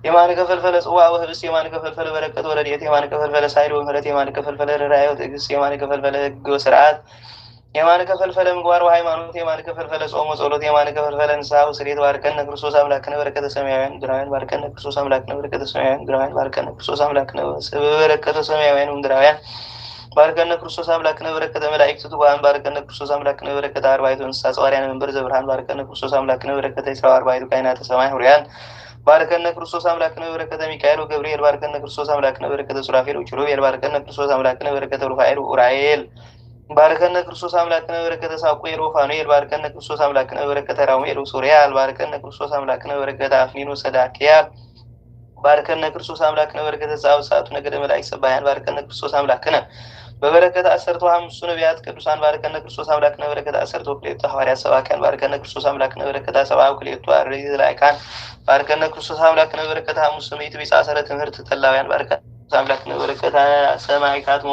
የማንከ ፈልፈለ ጽዋ ወህብስት፣ የማንከ ፈልፈለ በረከት ወረድኤት፣ የማንከ ፈልፈለ ሣህል ወምህረት፣ የማንከ ፈልፈለ ርኅራኄ ወትዕግስት፣ የማንከ ፈልፈለ ሕግ ወስርዓት፣ የማንከ ፈልፈለ ምግባር ወሃይማኖት፣ የማንከ ፈልፈለ ጾም ወጸሎት፣ የማንከ ፈልፈለ ንስሐ ወስርየት። ባርከነ ክርስቶስ አምላክነ በረከተ ሰማያውያን ምድራውያን፣ ባርከነ ክርስቶስ አምላክነ በረከተ ሰማያውያን ምድራውያን፣ ባርከነ ክርስቶስ አምላክነ በረከተ ሰማያውያን ምድራውያን፣ ባርከነ ክርስቶስ አምላክነ በረከተ መላእክት ትጉሃን፣ ባርከነ ክርስቶስ አምላክነ በረከተ አርባዕቱ እንስሳ ጸዋርያን መንበር ዘብርሃን፣ ባርከነ ክርስቶስ አምላክነ በረከተ ይስራ አርባዕቱ ካህናተ ሰማይ ሁርያን፣ ባርከነ ክርስቶስ አምላክነ በረከተ ሚካኤል ወገብርኤል፣ ባርከነ ክርስቶስ አምላክነ በረከተ ሱራፌል ወኪሩቤል፣ ባርከነ ክርስቶስ አምላክነ በረከተ ሩፋኤል ወኡራኤል፣ ባርከነ ክርስቶስ አምላክነ በረከተ ሳቁኤል ወፋኑኤል፣ ባርከነ ክርስቶስ አምላክነ በረከተ ራሙኤል ወሶርያል፣ ባርከነ ክርስቶስ አምላክነ በረከተ አፍኒን ወሰዳክያል፣ ባርከነ ክርስቶስ አምላክነ በረከተ ጸአብ ሰዓቱ ነገደ መላእክት ሰባህያን፣ ባርከነ ክርስቶስ አምላክነ በበረከተ 15ቱ ነቢያት ቅዱሳን፣ ባርከነ ክርስቶስ አምላክነ በረከተ 12 ሐዋርያት ሰባክያን፣ ባርከነ ክርስቶስ አምላክነ በረከተ 72 አርድእት ላእካን፣ ባርከነ ክርስቶስ አምላክነ በረከተ 500 ቢጽ አሰረ ትምህርት ተላውያን፣ ባርከነ አምላክነ በረከተ ሰማዕታት።